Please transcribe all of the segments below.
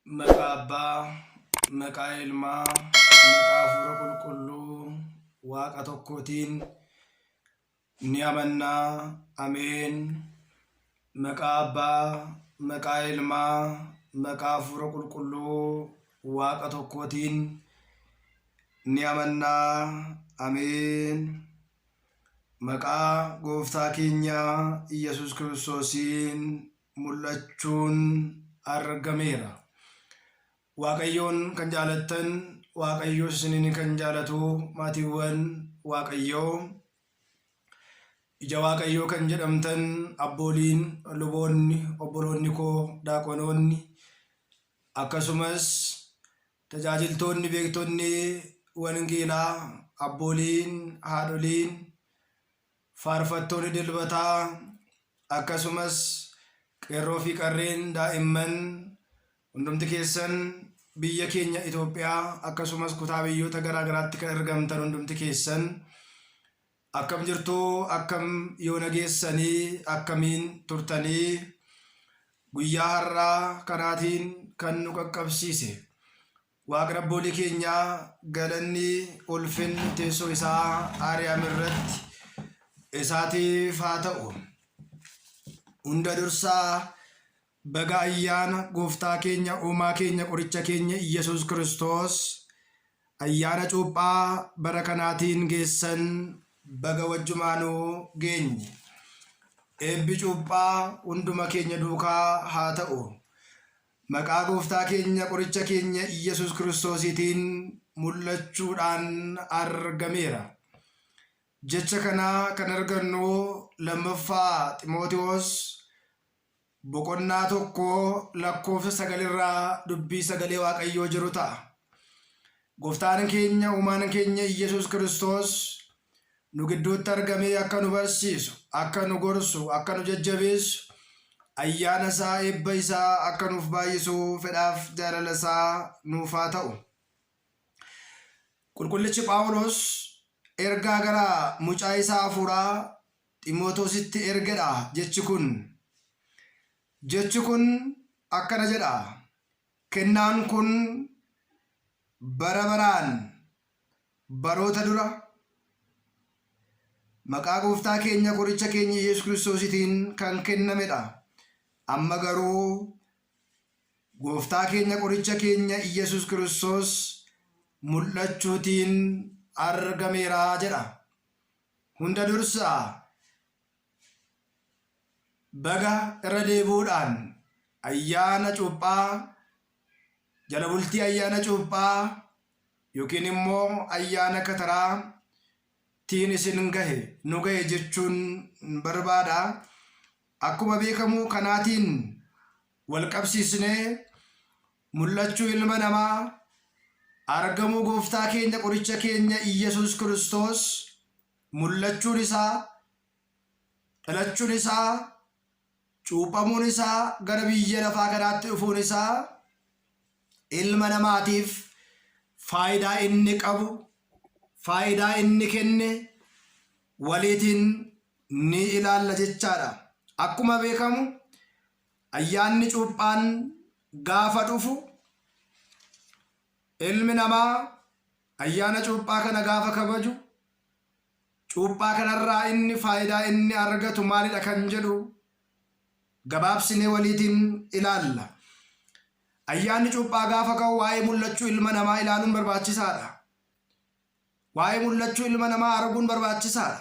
Maqaa Abbaa, maqaa Ilmaa, maqaa Hafuura Qulqulluu Waaqa tokkootiin ni amannaa. Ameen. Maqaa Abbaa, maqaa Ilmaa, maqaa Hafuura Qulqulluu Waaqa tokkootiin ni amannaa. Ameen. Maqaa Gooftaa keenya Iyyasuus Kiristoosiin mul'achuun argameera. Waaqayyoon kan jaalattan, Waaqayyos isiniin kan jaalatu maatiiwwan Waaqayyoo, ija Waaqayyoo kan jedhamtan abbooliin, luboonni, obboloonni koo, daaqonoonni, akkasumas tajaajiltoonni beektonni wangeelaa, abbooliin, haadholiin, faarfattoonni dilbataa, akkasumas qeerroo fi qarreen daa'imman hundumti keessan biyya keenya Itoophiyaa akkasumas kutaa biyyoota garaa garaatti kan argamtan hundumti keessan akkam jirtu, akkam yoona geessanii, akkamiin turtanii? Guyyaa har'aa kanaatiin kan nu qaqqabsiise Waaqni abboolii keenyaa galanni ulfinni teessoo isaa Aariyaam irratti isaatiif haa ta'u. Hunda dursaa baga ayyaana gooftaa keenya uumaa keenya qoricha keenya Iyyasuus Kiristoos ayyaana cuuphaa bara kanaatiin geessan baga wajjumaanuu geenye. Eebbi cuuphaa hunduma keenya duukaa haa ta'u. Maqaa Gooftaa keenya qoricha keenya Iyyasuus Kiristoosiitiin mul'achuudhaan argameera. Jecha kana kan argannu 2ffaa Ximootiwoos boqonnaa 1 lakkoofsa 9 irraa dubbii sagalee Waaqayyoo jiru ta'a. Gooftaan keenya uumaan keenya Iyyasuus Kiristoos nu gidduutti argamee akka nu barsiisu, akka nu gorsu, akka nu jajjabeessu, ayyaana isaa, eebba isaa akka nuuf baay'isu fedhaaf jaalala isaa nuuf haa ta'u. Qulqullichi Phaawulos ergaa gara mucaa isaa hafuuraa Ximootoositti ergedha jechi kun. Jechi kun akkana jedha, Kennaan kun bara baraan baroota dura maqaa Gooftaa keenya qoricha keenya Yesuus Kiristoositiin kan kennamedha. Amma garuu Gooftaa keenya qoricha keenya Yesuus Kiristoos mul'achuutiin argameera jedha. Hunda dursa baga irra deebi'uudhaan ayyaana cuuphaa jala bultii ayyaana cuuphaa yookiin immoo ayyaana kataraa tiin isin gahe nu gahe jechuun barbaada. Akkuma beekamu kanaatiin wal qabsiisnee mul'achuu ilma namaa, argamuu gooftaa keenya qoricha keenya Iyyasuus Kiristoos mul'achuun isaa, dhalachuun isaa, cuuphamuun isaa, gara biyya lafaa kanaatti dhufuun isaa ilma namaatiif faayidaa inni qabu, faayidaa inni kenne waliitiin ni ilaalla jechaadha. Akkuma beekamu ayyaanni cuuphaan gaafa dhufu ilmi namaa ayyaana cuuphaa kana gaafa kabaju cuuphaa kanarraa inni faayidaa inni argatu maalidha kan jedhu gabaabsinee waliitiin ilaalla. Ayyaanni cuuphaa gaafa ka'u waa'ee mul'achuu ilma namaa ilaaluun barbaachisaadha. Waa'ee mul'achuu ilma namaa arguun barbaachisaadha.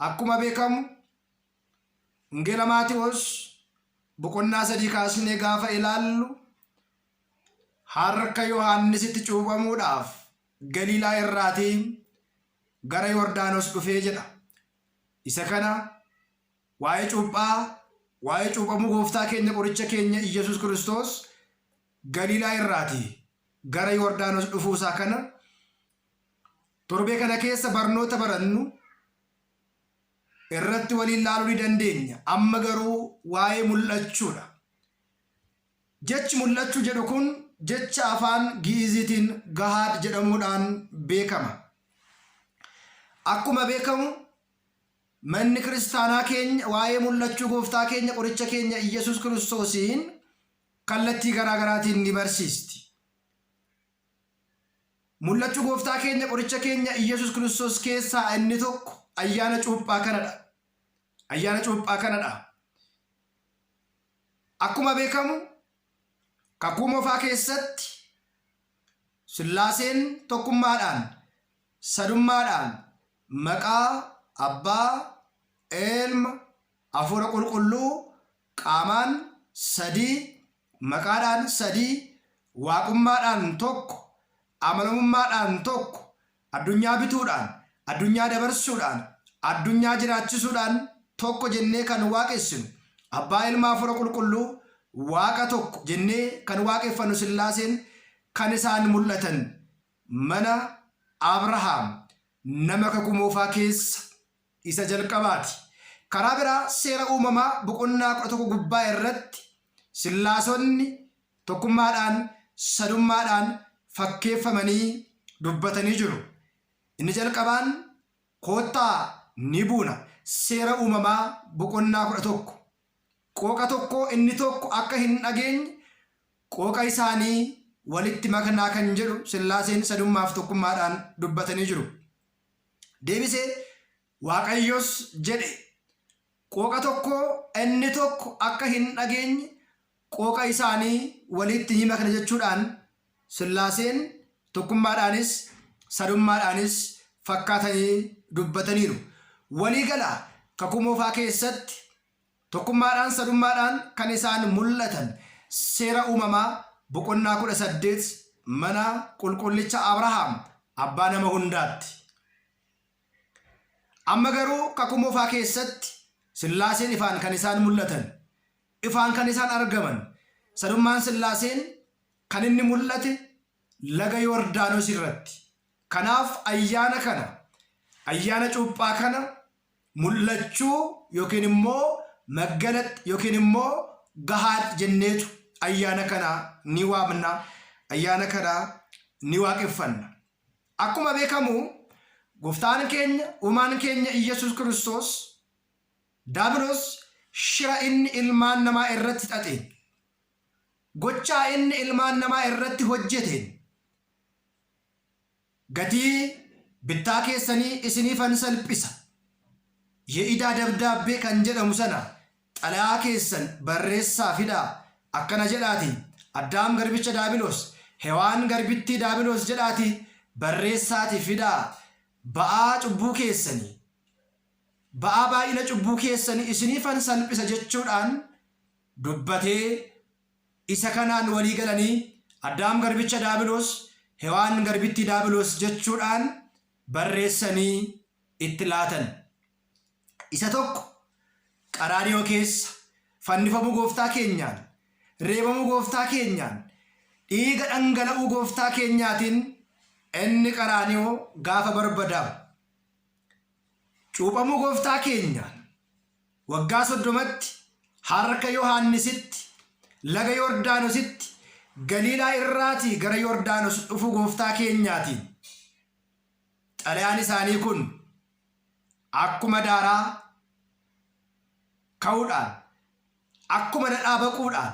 Akkuma beekamu Wangeela Maatiwoos boqonnaa 3 kaasnee gaafa ilaallu harka Yohaannisitti cuuphamuudhaaf Galiilaa irraatii gara Yordaanos dhufee jedha. Isa kana waa'ee cuuphaa, waa'ee cuuphamuu gooftaa keenya qoricha keenya Iyyasuus Kiristoos Galiilaa irraatii gara Yordaanos dhufuusaa kana torbee kana keessa barnoota barannu irratti waliin laaluu ni dandeenya. Amma garuu waa'ee mul'achuudha. Jechi mul'achuu jedhu kun jecha afaan Gi'iziitiin Gahaad jedhamuudhaan beekama. Akkuma beekamu manni kiristaanaa keenya waa'ee mul'achuu gooftaa keenya qoricha keenya Iyyasuus Kiristoosiin kallattii garaa garaatiin ni barsiisti. Mul'achuu gooftaa keenya qoricha keenya Iyyasuus Kiristoos keessaa inni tokko ayyaana cuuphaa kanadha. Ayyaana cuuphaa kanadha. Akkuma beekamu kakuu moofaa keessatti Sillaaseen tokkummaadhaan, sadummaadhaan maqaa Abbaa, Ilma, Hafuura Qulqulluu qaamaan 3, maqaadhaan 3, Waaqummaadhaan tokko, amanamummaadhaan tokko, addunyaa bituudhaan, addunyaa dabarsuudhaan, addunyaa jiraachisuudhaan tokko jennee kan waaqessinu Abbaa Ilma Hafuura Qulqulluu Waaqa tokko jennee kan waaqeffannu Sillaaseen kan isaan mul'atan mana Abrahaam nama Kakuu Moofaa keessa isa jalqabaati. Karaa biraa Seera Uumamaa boqonnaa 11 gubbaa irratti Sillaasonni tokkummaadhaan sadummaadhaan fakkeeffamanii dubbatanii jiru. Inni jalqabaan koottaa ni buuna Seera Uumamaa boqonnaa 11. Qooqa tokkoo inni tokko akka hin dhageenye qooqa isaanii walitti maknaa kan jedhu Sillaaseen sadummaaf tokkummaadhaan dubbatanii jiru. Deebisee Waaqayyos jedhe, Qooqa tokkoo inni tokko akka hin dhageenye qooqa isaanii walitti ni makna jechuudhaan Sillaaseen tokkummaadhaanis sadummaadhaanis fakkaatanii dubbataniiru. Walii gala Kakuu Moofaa keessatti Tokkummaadhaan sadummaadhaan kan isaan mul'atan Seera Uumamaa boqonnaa 18 mana qulqullicha Abrahaam abbaa nama hundaatti. Amma garuu Kakuu Moofaa keessatti Sillaaseen ifaan kan isaan mul'atan, ifaan kan isaan argaman, sadummaan Sillaaseen kan inni mul'ate laga Yordaanos irratti. Kanaaf ayyaana kana, ayyaana cuuphaa kana mul'achuu yookiin immoo maggalat yookiin immoo gahaad jenneetu ayyaana kana ni waamna, ayyaana kana ni waaqeffanna. Akkuma beekamu Gooftaan keenya, Uumaan keenya Iyyasuus Kiristoos Daabiloos shira inni ilmaan namaa irratti xaxeen, gochaa inni ilmaan namaa irratti hojjeteen Gatii bittaa keessanii isiniifan salphisa. Ye'idaa dabdaabbee kan jedhamu sana xalayaa keessan barreessaa fidaa, akkana jedhaatii, Addaam garbicha Daabiloos, Hewaan garbittii Daabiloos jedhaatii barreessaatii fidaa, ba'aa cubbuu keessanii, ba'aa baay'ina cubbuu keessanii isiniifan salphisa jechuudhaan dubbatee Isa kanaan walii galanii Addaam garbicha Daabiloos, Hewaan garbittii Daabiloos jechuudhaan barreessanii itti laatan. Isa tokko Qaraaniyoo keessa fannifamuu Gooftaa keenyaan, reebamuu Gooftaa keenyaan, dhiiga dhangala'uu Gooftaa keenyaatiin inni Qaraaniyoo gaafa barbadaa'u, cuuphamuu Gooftaa keenyaan Waggaa 30tti harka Yohaannisitti laga Yordaanositti Galiilaa irraatii gara Yordaanos dhufuu Gooftaa keenyaatiin xalayaan isaanii kun akkuma daaraa ka'uudhaan akkuma dhadhaa baquudhaan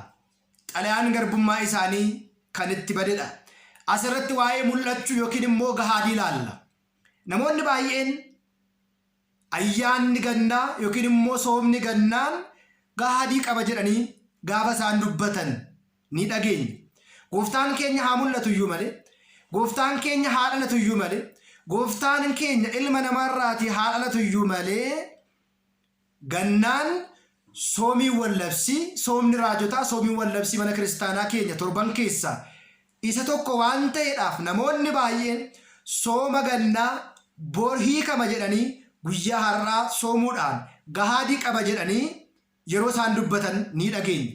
xalayaan garbummaa isaanii kan itti badedha. Asirratti waa'ee mul'achuu yookiin immoo gahaadii ilaalla. Namoonni baay'een Ayyaanni gannaa yookiin immoo soomni gannaan gahaadii qaba jedhanii gaafa isaan dubbatan ni dhageenya. Gooftaan keenya haa mul'atu iyyuu malee, gooftaan keenya haa dhalatu iyyuu malee, gooftaan keenya ilma namaarraatii haa dhalatu iyyuu malee gannaan soomiiwwan labsii, soomni raajotaa, soomiiwwan labsii mana kiristaanaa keenya torban keessaa isa tokko waan ta'eedhaaf namoonni baay'een sooma gannaa bor hiikama jedhanii guyyaa har'aa soomuudhaan gahaadii qaba jedhanii yeroo isaan dubbatan ni dhageenya.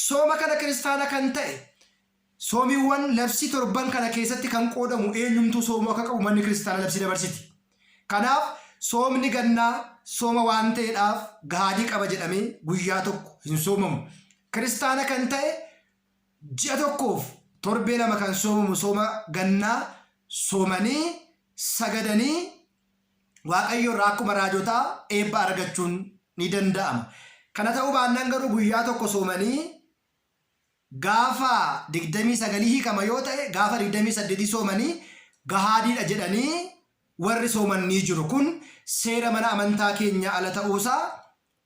Sooma kana kiristaana kan ta'e soomiiwwan labsii torban kana keessatti kan qoodamu eenyumtuu soomuu akka qabu manni kiristaana labsii dabarsiti. Kanaaf soomni gannaa sooma waan ta'eedhaaf gahaadii qaba jedhamee guyyaa tokko hin soomamu. Kiristaana kan ta'e Ji'a tokkoof torbee 2 kan soomamu sooma gannaa soomanii sagadanii Waaqayyo irraa akkuma raajotaa eebba argachuun ni danda'ama. Kana ta'uu baannaan garuu guyyaa tokko soomanii Gaafa 29 hiikama yoo ta'e gaafa 28 soomanii gahaadiidha jedhanii warri sooman ni jiru. Kun seera mana amantaa keenyaa ala ta'uusaa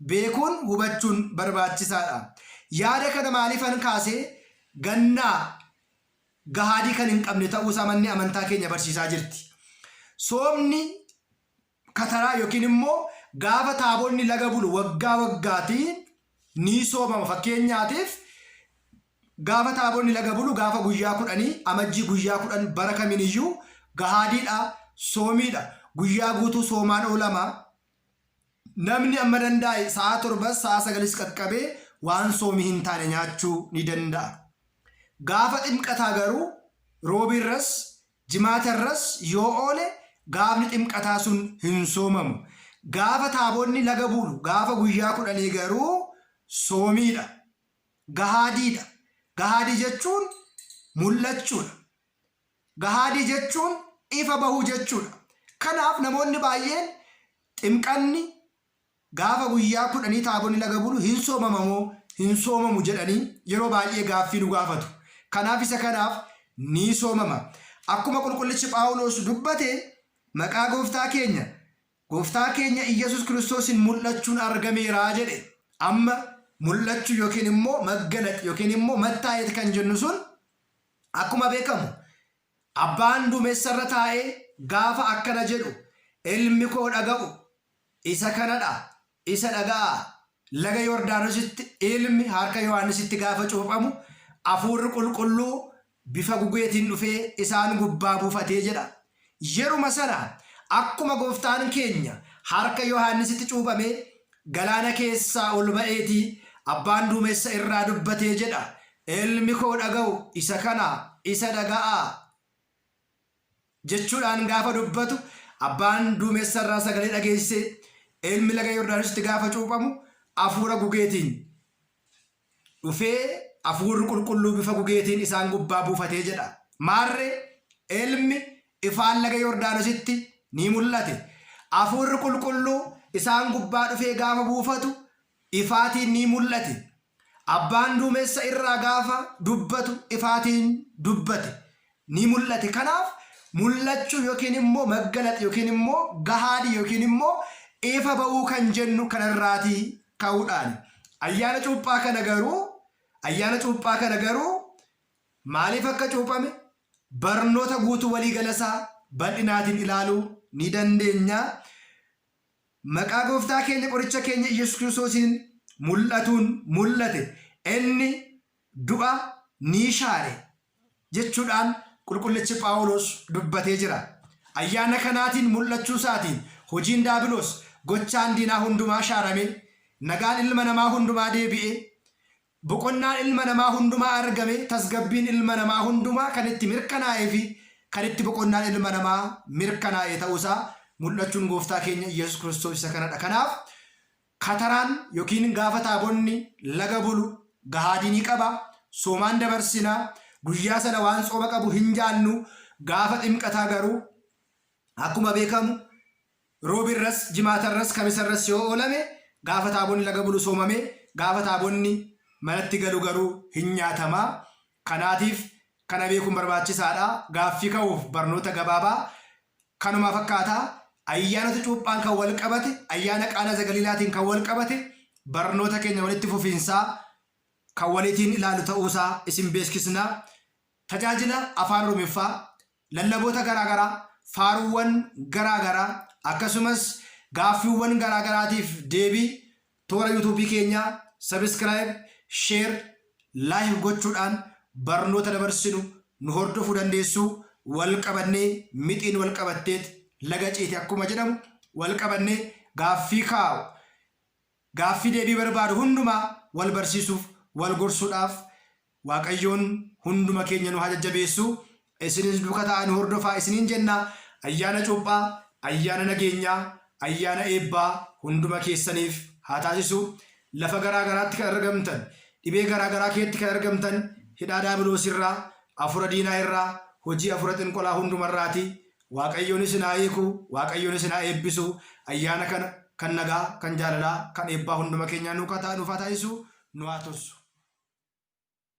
beekuun hubachuun barbaachisaadha. Yaada kana maaliifan kaase gannaa gahaadii kan hin qabne ta'uusaa manni amantaa keenya barsiisaa jirti. Soomni kataraa yookiin immoo gaafa taabonni laga bulu waggaa waggaatiin ni soomama. Fakkeenyaatiif gaafa taabonni laga bulu gaafa guyyaa 10 Amajjii guyyaa 10 bara kaminiyyuu gahaadiidha, soomiidha. Guyyaa guutuu soomaan oolama. Namni amma danda'e sa'a 7s sa'a 9s qaqqabee waan soomii hin taane nyaachuu ni danda'a. Gaafa ximqataa garuu roobiirras Jimaatarras yoo oole gaafni ximqataa sun hin soomamu. Gaafa taabonni laga bulu gaafa guyyaa kudhanii garuu soomiidha. Gahaadiidha. Gahaadii jechuun mul'achuudha. Gahaadii jechuun ifa bahuu jechuudha. Kanaaf namoonni baay'een ximqanni gaafa guyyaa kudhanii taabonni laga bulu hin soomama moo hin soomamu jedhanii yeroo baay'ee gaaffii nu gaafatu. Kanaaf isa kanaaf ni soomama. Akkuma qulqullichi Phaawulos dubbate maqaa gooftaa keenya gooftaa keenya Iyyasuus Kiristoosiin mul'achuun argameera jedhe. Amma mul'achuu yookiin immoo maggalax yookiin immoo mattaayet kan jennu sun akkuma beekamu Abbaan duumessa irra taa'ee gaafa akkana jedhu ilmi koo dhaga'u isa kanadha isa dhaga'aa laga Yordaanositti ilmi harka Yohaannisitti gaafa cuuphamu afuurri qulqulluu bifa gugeetiin dhufee isaan gubbaa buufatee jedha. Yeruma sana akkuma gooftaan keenya harka Yohaannisitti cuuphamee galaana keessaa ol ba'eetii abbaan duumessa irraa dubbatee jedha. Ilmi koo dhaga'u isa kana isa dhaga'aa jechuudhaan gaafa dubbatu abbaan duumessa irraa sagalee dhageessisee ilmi laga Yordaanositti gaafa cuuphamu afuura gugeetiin dhufee afuurri qulqulluu bifa gugeetiin isaan gubbaa buufatee jedha. Maarree ilmi ifaan laga Yordaanositti ni mul'ate. Afuurri qulqulluu isaan gubbaa dhufee gaafa buufatu ifaatiin ni mul'ate. Abbaan duumessa irraa gaafa dubbatu ifaatiin dubbate. Ni mul'ate. Kanaaf mul'achuu yookiin immoo maggalax yookiin immoo gahaadii yookiin immoo ifa ba'uu kan jennu kanarraatii ka'uudhaani. Ayyaana cuuphaa kana garuu ayyaana cuuphaa kana garuu maaliif akka cuuphame barnoota guutuu waliigalasaa bal'inaatiin ilaaluu ni dandeenya. Maqaa Gooftaa keenya qoricha keenya Iyyasuus Kiristoosiin mul'atuun mul'ate. Inni du'a ni shaare jechuudhaan qulqullichi Phaawulos dubbatee jira. Ayyaana kanaatiin mul'achuu isaatiin hojiin daabiloos, gochaan diinaa hundumaa shaaramee, nagaan ilma namaa hundumaa deebi'ee, Boqonnaan ilma namaa hundumaa argame, tasgabbiin ilma namaa hundumaa kan itti mirkanaa'ee fi kan itti boqonnaan ilma namaa mirkanaa'e ta'uusaa mul'achuun Gooftaa keenya Iyyasuus Kiristoos isa kanadha. Kanaaf kataraan yookiin gaafa taabonni laga bulu gahaadii ni qaba, soomaan dabarsina, guyyaa sana waan tsooma qabu hin jaannu, gaafa ximqataa garuu akkuma beekamu Roobirras, Jimaatarras, Kamisarras yoo oolame gaafa taabonni laga bulu soomamee gaafa taabonni manatti galu garuu hin nyaatama. Kanaatiif kana beekuun barbaachisaadha. Gaaffii ka'uuf barnoota gabaabaa kanuma fakkaata. Ayyaanota cuuphaan kan wal qabate, ayyaana Qaanaa Zagaliilaatiin kan wal qabate barnoota keenya walitti fufiinsaa kan waliitiin ilaalu ta'uusaa isin beeksisna. Tajaajila Afaan Oromiffaa, lallaboota garaa garaa, faaruuwwan garaa garaa akkasumas gaaffiiwwan garaa garaatiif deebii toora YouTube keenyaa subscribe, share, like gochuudhaan barnoota dabarsinu nu hordofuu dandeessu. Wal qabannee mixiin wal qabatteet laga ceeti akkuma jedhamu wal qabannee gaaffii kaa'u Gaaffii deebii barbaadu hundumaa wal barsiisuuf, wal gorsuudhaaf Waaqayyoon hunduma keenya nu haa jajjabeessu. Isinis duuka ta'aa nu hordofaa isiniin jenna. Ayyaana cuuphaa, ayyaana nageenyaa, ayyaana eebbaa hunduma keessaniif haa taasisu. Lafa garaa garaatti kan argamtan, dhibee garaa garaa keetti kan argamtan hidhaa daabiloos irraa, afura diinaa irraa, hojii afura xinqolaa hundumarraati Waaqayyoon isin haa hiiku, Waaqayyoon isin haa eebbisu. Ayyaana kana kan nagaa, kan jaalalaa, kan eebbaa hunduma keenyaa nuuf haa taasisu, nu haa tursu.